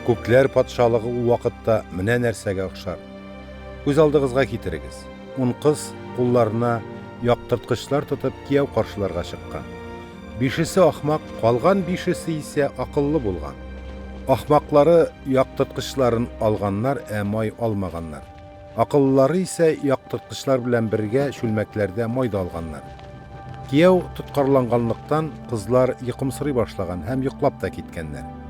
Күкләр патшалыгы ул вакытта менә нәрсәгә охшар. Күз алдыгызга китерегез, ун кыз, кулларына яктырткычлар тотып, кияү каршыларга чыккан. Бишесе ахмак, калган бишесе исә акыллы булган. Ахмаклары яктырткычларын алганнар, ә май алмаганнар. Акыллылары исә яктырткычлар белән бергә чүлмәкләрдә май да алганнар. Кияү тоткарланганлыктан, кызлар йокымсырый башлаган һәм йоклап та киткәннәр.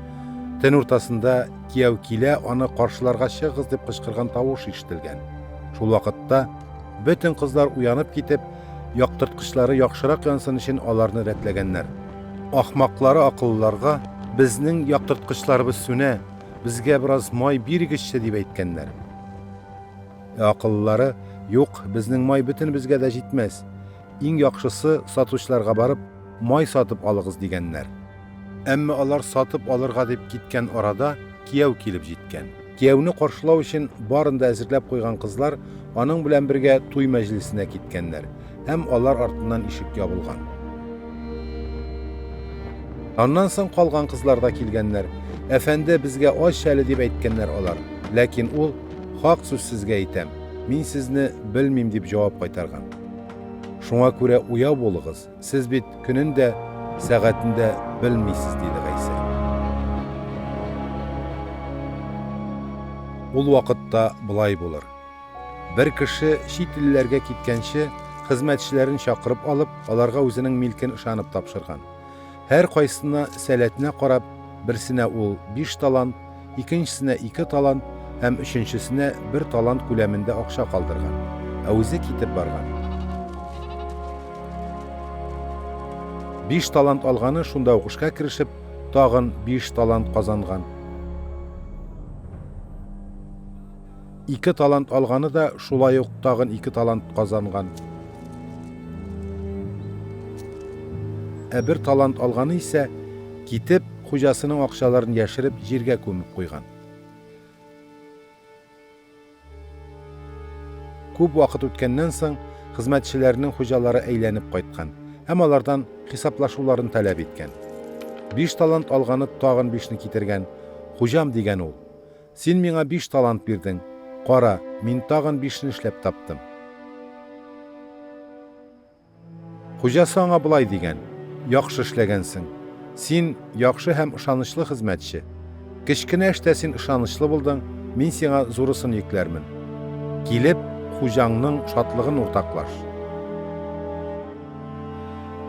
Төн уртасында кияү килә, аны каршыларга чыгыгыз дип кычкырган тавыш ишетелгән. Шул вакытта бөтен кызлар уянып китеп, яктырткычлары яхшырак янсын өчен аларны рәтләгәннәр. Ахмаклары акыллыларга, Безнең яктырткычларыбыз сүнә, безгә бераз май бирегезче, дип әйткәннәр. Ә акыллылары, Юк, безнең май бөтенебезгә дә җитмәс. Иң яхшысы, сатучыларга барып, май сатып алыгыз, дигәннәр. Әмма алар сатып алырга дип киткән арада кияү килеп җиткән. Кияүне каршылау өчен барын да әзерләп куйган кызлар аның белән бергә туй мәҗлесенә киткәннәр һәм алар артыннан ишек ябылган. Аннан соң калган кызлар да килгәннәр. Әфәнде, безгә ач әле, дип әйткәннәр алар. Ләкин ул, Хак сүз сезгә әйтәм, мин сезне белмим, дип җавап кайтарган. Шуңа күрә уяу булыгыз, сез бит көнен дә, сәгатен дә белмисез, диде Гайсә. Ул вакытта болай булыр. Бер кеше чит илләргә киткәнче, хезмәтчеләрен чакырып алып, аларга үзенең милкен ышанып тапшырган. Һәркайсына сәләтенә карап, берсенә ул биш талант, икенчесенә ике талант һәм өченчесенә бер талант күләмендә акча калдырган, ә үзе китеп барган. Биш талант алганы шунда ук эшкә керешеп, тагын биш талант казанган. Ике талант алганы да шулай ук тагын ике талант казанган. Ә бер талант алганы исә, китеп, хуҗасының акчаларын яшереп, җиргә күмеп куйган. Күп вакыт үткәннән соң, хезмәтчеләренең хуҗалары әйләнеп кайткан һәм алардан хисаплашуларын таләп иткән. Биш талант алганы тагын бишне китергән. Хуҗам, дигән ул, Син миңа биш талант бирдең, кара, мин тагын бишне эшләп таптым. Хуҗасы аңа болай дигән, Яхшы эшләгәнсең. Син, яхшы һәм ышанычлы хезмәтче. Кечкенә эштә син ышанычлы булдың, мин сиңа зурысын йөкләрмен. Килеп, хуҗаңның шатлыгын уртаклаш.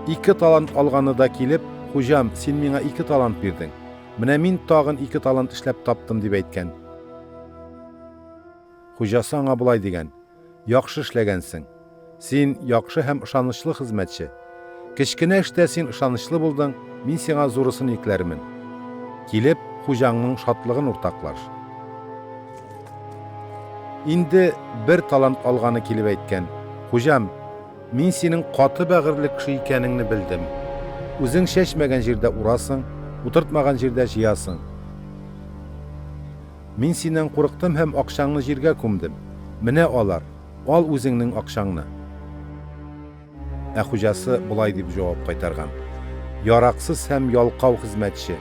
Ике талант алганы да килеп, Хуҗам, син миңа ике талант бирдең. Менә мин тагын ике талант эшләп таптым, дип әйткән. Хуҗасы аңа болай дигән, Яхшы эшләгәнсең. Син яхшы һәм ышанычлы хезмәтче. Кечкенә эштә син ышанычлы булдың, мин сиңа зурысын йөкләрмен. Килеп, хуҗаңның шатлыгын уртаклаш. Инде бер талант алганы килеп әйткән, Хуҗам, Мин синең каты бәгырьле кеше икәнеңне белдем. Үзең чәчмәгән җирдә урасың, утыртмаган җирдә җыясың. Мин синнән курыктым һәм акчаңны җиргә күмдем. Менә алар, ал үзеңнең акчаңны. Ә хуҗасы болай дип җавап кайтарган, Яраксыз һәм ялкау хезмәтче!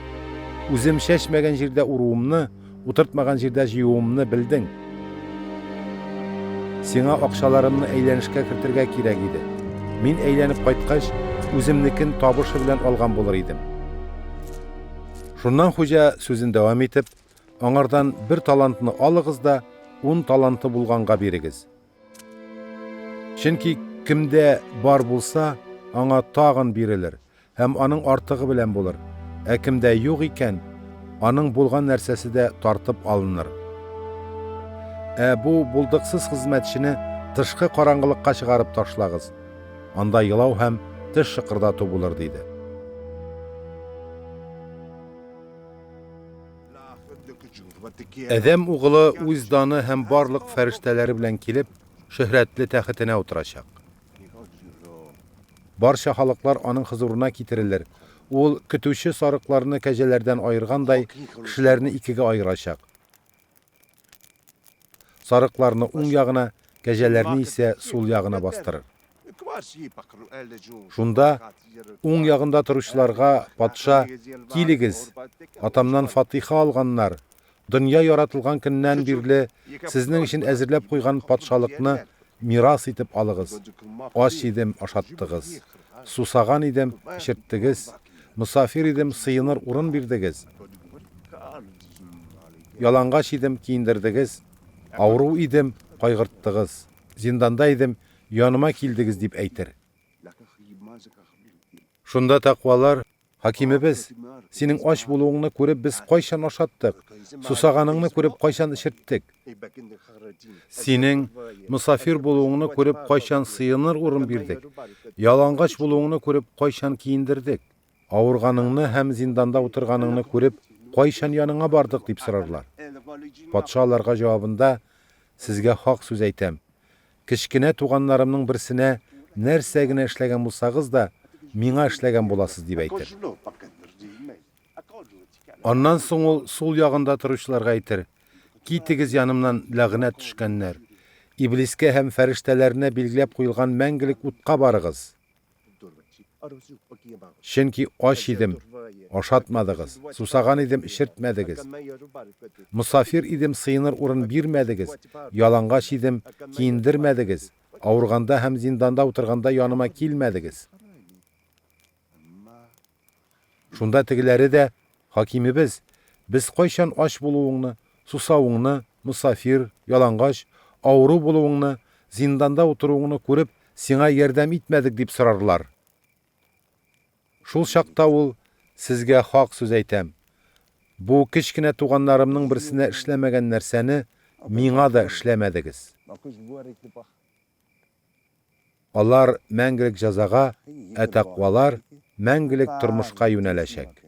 Үзем чәчмәгән җирдә уруымны, Утыртмаган җирдә җыюымны белдең. Сиңа акчаларымны әйләнешкә кертергә кирәк иде. Мин әйләнеп кайткач, үземнекен табышы белән алган булыр идем. Шуннан хуҗа сүзен дәвам итеп, аңардан бер талантны алыгыз да ун таланты булганга бирегез. Чөнки кемдә бар булса, аңа тагын бирелер, һәм аның артыгы белән булыр, ә кемдә юк икән, аның булган нәрсәсе дә тартып алыныр. Ә бу булдыксыз хезмәтчене тышкы караңгылыкка чыгарып ташлагыз, анда елау һәм теш шыкырдату булыр, диде. Адәм угылы үз даны һәм барлык фәрештәләре белән килеп, шөһрәтле тәхетенә утырачак. Барча халыклар аның хозурына китерелер. Ул, көтүче сарыкларны кәҗәләрдән аергандай, кешеләрне икегә аерачак. Сарыкларны уң ягына, кәҗәләрне исә сул ягына бастырыр. Шунда уң ягында торучыларга патша, Килегез, атамнан фатыйха алганнар, Дөнья яратылган көннән бирле сезнең өчен әзерләп куйган патшалыкны мирас итеп алыгыз. Ач идем, ашаттыгыз. Сусаган идем, эчерттегез. Мосафир идем, сыеныр урын бирдегез. Ялангач идем, киендердегез. Авыру идем, кайгырттыгыз. Зинданда идем, яныма килдегез, дип әйтер. Шунда тәкъвалар, Хакимебез, синең ач булуыңны күреп без кайчан ашаттык, сусаганыңны күреп кайчан эчерттек? Синең мосафир булуыңны күреп кайчан сыеныр урын бирдек, ялангач булуыңны күреп кайчан киендердек? Авырганыңны һәм зинданда утырганыңны күреп кайчан яныңа бардык, дип сорарлар. Патша аларга җавабында, Сезгә хак сүз әйтәм, Кечкенә туганнарымның берсенә нәрсә генә эшләгән булсагыз да, миңа эшләгән буласыз, дип әйтер. Аннан соң ул сул ягында торучыларга әйтер, Китегез янымнан, ләгънәт төшкәннәр! Иблискә һәм фәрештәләренә билгеләп куелган мәңгелек утка барыгыз! Чөнки ач идем, ашатмадыгыз, сусаган идем, эчертмәдегез, мосафир идем, сыеныр урын бирмәдегез, ялангач идем, киендермәдегез, авырганда һәм зинданда утырганда яныма килмәдегез. Шунда тегеләре дә, Хакимебез, без кайчан ач булуыңны, сусавыңны, мосафир, ялангач, авыру булуыңны, зинданда утыруыңны күреп, сиңа ярдәм итмәдек, дип сорарлар. Шул чакта ул, Сезгә хак сүз әйтәм, бу кечкенә туганнарымның берсенә эшләмәгән нәрсәне миңа да эшләмәдегез. Алар мәңгелек җәзага, ә тәкъвалар мәңгелек тормышка юнәләчәк.